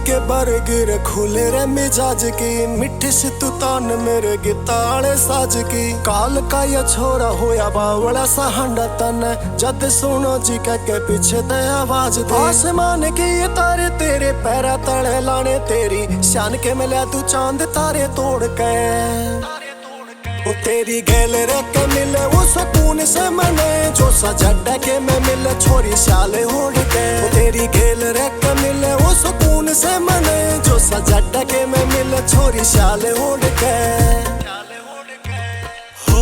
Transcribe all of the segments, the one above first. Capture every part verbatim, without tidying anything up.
के बरगिर खुले रे मिजाज की, मिठी सी तू तान मेरे गीतां आले साज की। काल का ये छोरा होया बावला सा हांडा तन्ने, जद सुनो जी कह के पीछे ते आवाज दे। आसमान के ये तारे तेरे पैरा तले लाने, तेरी शान के मिला तू चांद तारे तोड़ के। ओ तेरी गेल रे के मिले वो सुकून से मने, जो सा जड्डा के में मिले छोरी शाले ओढ़ के। ओ तेरी गेल रे के मिले वो सुकून से मने, जो सा जड्डा के में मिले छोरी शाले ओढ़ के। हो।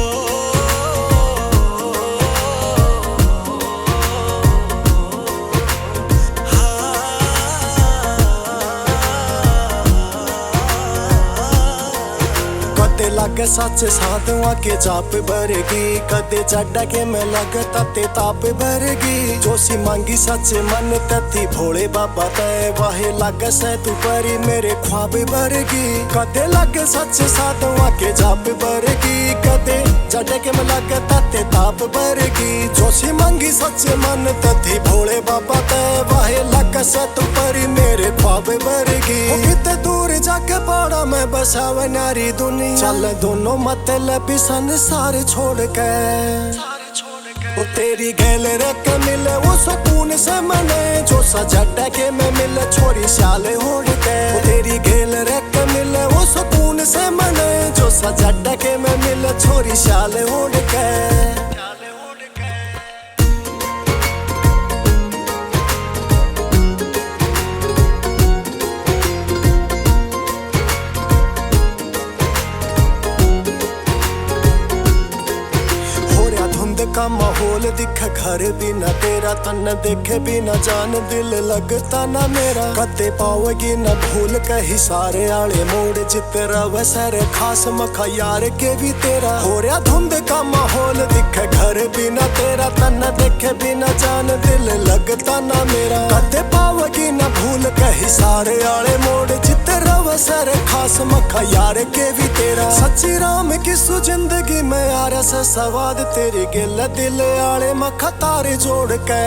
कदे लागे सच साधुआ के जाप बरगी, कदे जाडा के में लगे तते ताप बरगी। जो सी मांगी सच मन तती भोले बाबा तै, वाहे लागे सै तू परी मेरे ख्वाब बरगी। कदे लागे सच साधुआ के जाप बरगी, कदे जाडा के में लगे तते ताप बरगी। जो सी मांगी सच मन तती भोले बाबा तै, वाहे लागे सै तू परी मेरे ख्वाब बरगी। ओ किते दूर जाके पहाड़ा में बसावे नारी दुनिया, चल दोनों मतलब संसार छोड़ के। ओ तेरी गेल रे के मिले वो सुकून से मने, जो सा जड्डा के में मिले छोरी शाले ओढ़ के। ओ तेरी गेल रे के मिले वो सुकून से मने, जो सा जड्डा के में मिले छोरी शाले ओढ़ के। हो रहा धुंध का माहौल दिखे घर भी ना तेरा, तन्ने देखे भी ना जान दिल लगता ना मेरा। कदे पावेगी ना भूल कहीं सारे आले मोड़ जित रवे सर खास मखा यार के भी तेरा। हो रहा धुंध का माहौल दिखे घर भी ना तेरा, तन्ने देखे भी ना जान दिल लगता ना मेरा। कदे पावेगी ना भूल कहीं सारे आले मोड़ जित रवे सर खास मखा यार के भी तेरा। सच्ची राम की सु जिंदगी में आ रहा से सवाद तेरी गेल दिल आले मखा तारे जोड़ के।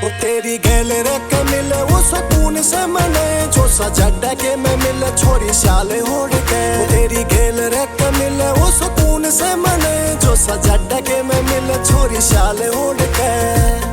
ओ तेरी गेल रे के मिले वो सुकून से मने, जो सा जड्डा के में मिले छोरी शाले ओढ़ के। ओ तेरी गेल रे के मिले वो सुकून से मने, जो सा जड्डा के में मिले छोरी शाले ओढ़ के।